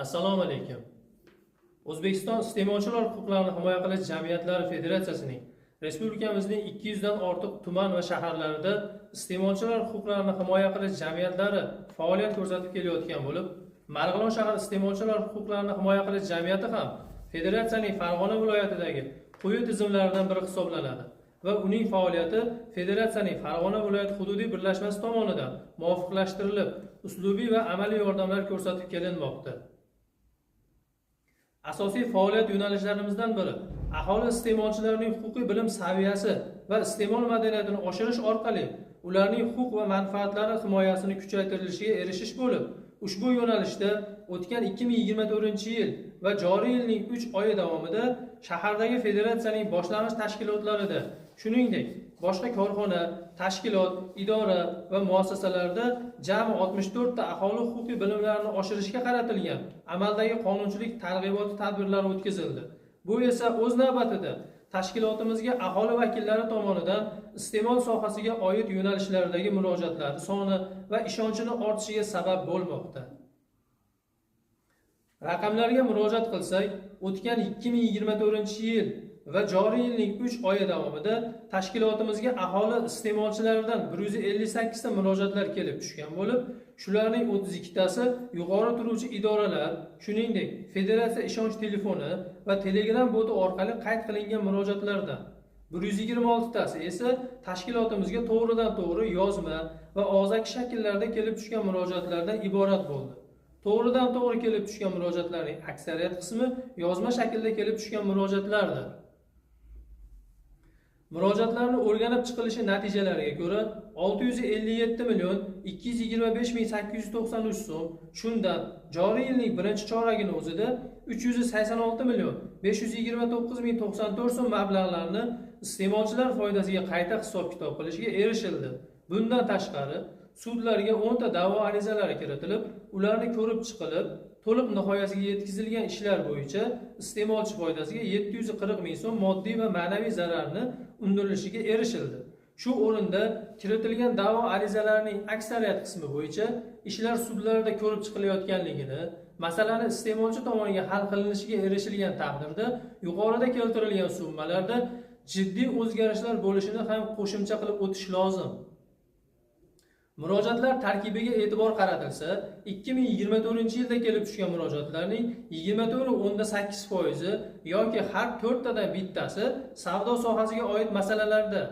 Assalomu alaykum. O'zbekiston Iste'molchilar huquqlarini himoya qilish jamiyatlari federatsiyasining respublikamizning 200 dan ortiq tuman va shaharlarida iste'molchilar huquqlarini himoya qilish jamiyatlari faoliyat ko'rsatib kelayotgan bo'lib, Marg'ilon shahar iste'molchilar huquqlarini himoya qilish jamiyati ham federatsiyaning Farg'ona viloyatidagi quyi tizimlaridan biri hisoblanadi va uning faoliyati federatsiyaning Farg'ona viloyat hududiy birlashmasi tomonidan muvofiqlashtirilib, uslubiy va amaliy yordamlar ko'rsatib kelinmoqda. Asosiy faoliyat yo'nalishlarimizdan biri aholi iste'molchilarining huquqiy bilim saviyasi va iste'mol madaniyatini oshirish orqali ularning huquq va manfaatlari himoyasini kuchaytirilishiga erishish bo'lib, ushbu yo'nalishda o'tgan 2024-yil va joriy yilning 3 oyi davomida shahardagi federatsiyaning boshlang'ich tashkilotlarida, shuningdek, boshqa korxona, tashkilot, idora va muassasalarda jami 64 ta aholi huquqiy bilimlarini oshirishga qaratilgan amaldagi qonunchilik targ'iboti tadbirlari o'tkazildi. Bu esa o'z navbatida tashkilotimizga aholi vakillari tomonidan iste'mol sohasiga oid yo'nalishlardagi murojaatlar soni va ishonchini ortishiga sabab bo'lmoqda. Raqamlarga murojaat qilsak, o'tgan 2024-yil va joriy yilning 3 oyi davomida tashkilotimizga aholi iste'molchilaridan 158 ta murojaatlar kelib tushgan bo'lib, shularning 32 tasi yuqori turuvchi idoralar, shuningdek, federatsiya ishonch telefoni va Telegram boti orqali qayd qilingan murojaatlardan, 126 tasi esa tashkilotimizga to'g'ridan-to'g'ri yozma va og'zaki shakllarda kelib tushgan murojaatlardan iborat bo'ldi. To'g'ridan to'g'ri kelib tushgan murojaatlarning aksariyat qismi yozma shaklda kelib tushgan murojaatlardir. Murojaatlarni o'rganib chiqilishi natijalariga ko'ra 657 million 225 ming 893 so'm, shundan joriy yilning birinchi choragini o'zida 386 million 529 ming 94 so'm mablag'larni iste'molchilar foydasiga qayta hisob-kitob qilishga erishildi. Bundan tashqari, sudlarga 10 ta da'vo arizalari kiritilib, ularni ko'rib chiqilib, to'liq nihoyasiga yetkazilgan ishlar bo'yicha iste'molchi foydasiga 740 ming so'm moddiy va ma'naviy zararni undirilishiga erishildi. Shu o'rinda kiritilgan da'vo arizalarining aksariyat qismi bo'yicha ishlar sudlarda ko'rib chiqilayotganligini, masalani iste'molchi tomoniga hal qilinishiga erishilgan taqdirda yuqorida keltirilgan summalarda jiddiy o'zgarishlar bo'lishini ham qo'shimcha qilib o'tish lozim. Murojaatlar tarkibiga e'tibor qaratilsa, 2024-yilda kelib tushgan murojaatlarning 24,8% yoki har 4 tadan bittasi savdo sohasiga oid masalalarda,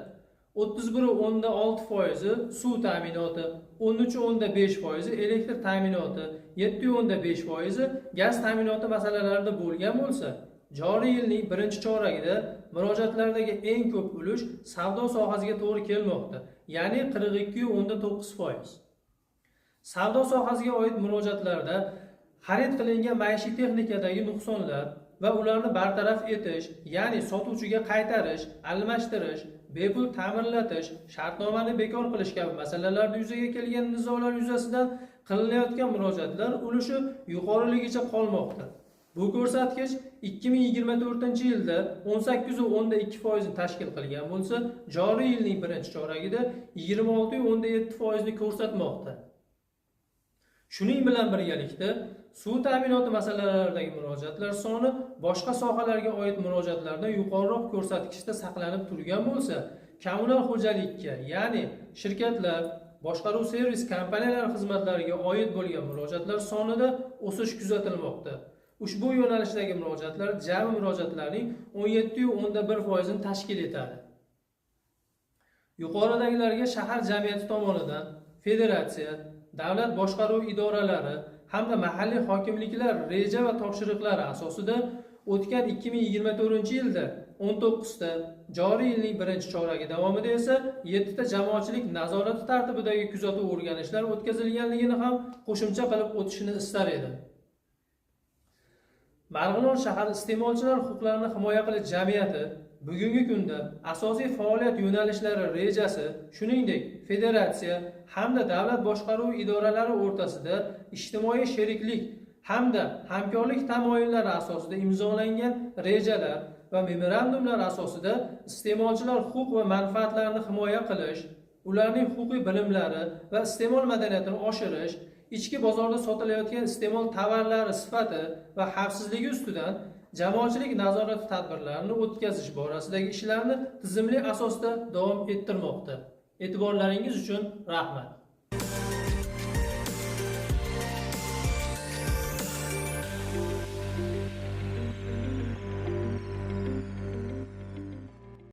31,6% suv ta'minoti, 13,5% elektr ta'minoti, 7,5% gaz ta'minoti masalalarida bo'lgan bo'lsa, joriy yilning birinchi choragida murojaatlardagi eng ko'p ulush savdo sohasiga to'g'ri kelmoqda, ya'ni 42,9%. Savdo sohasiga oid murojaatlarda xarid qilingan maishiy texnikadagi nuqsonlar va ularni bartaraf etish, ya'ni sotuvchiga qaytarish, almashtirish, bepul ta'mirlatish, shartnomani bekor qilish kabi masalalarda yuzaga kelgan nizolar yuzasidan qilinayotgan murojaatlar ulushi yuqoriligicha qolmoqda. Bu ko'rsatkich 2024-yilda 18,2% ni tashkil qilgan bo'lsa, joriy yilning birinchi choragida 26,7% ni ko'rsatmoqda. Shuning bilan birgalikda suv ta'minoti masalalaridagi murojaatlar soni boshqa sohalarga oid murojaatlardan yuqoriroq ko'rsatkichda saqlanib turgan bo'lsa, kommunal xo'jalikka, ya'ni shirkatlar, boshqaruv servis kompaniyalari xizmatlariga oid bo'lgan murojaatlar sonida o'sish kuzatilmoqda. Ushbu yo'nalishdagi murojaatlar jami murojaatlarning 17,1% ni tashkil etadi. Yuqoridagilarga shahar jamiyati tomonidan federatsiya, davlat boshqaruv idoralari hamda mahalliy hokimliklar reja va topshiriqlari asosida o'tgan 2024-yilda 19 ta, joriy yilning birinchi choragi davomida esa 7 ta jamoatchilik nazorati tartibidagi kuzatuv o'rganishlar o'tkazilganligini ham qo'shimcha qilib o'tishni istar edim. Marg'ilon shahar iste'molchilar huquqlarini himoya qilish jamiyati bugungi kunda asosiy faoliyat yo'nalishlari rejasi, shuningdek, federatsiya hamda davlat boshqaruvi idoralari o'rtasida ijtimoiy sheriklik hamda hamkorlik tamoyillari asosida imzolangan rejalar va memorandumlar asosida iste'molchilar huquq va manfaatlarini himoya qilish, ularning huquqiy bilimlari va iste'mol madaniyatini oshirish, ichki bozorda sotilayotgan iste'mol tovarlari sifati va xavfsizligi ustidan jamoatchilik nazorati tadbirlarini o'tkazish borasidagi ishlarni tizimli asosda davom ettirmoqda. E'tiborlaringiz uchun rahmat.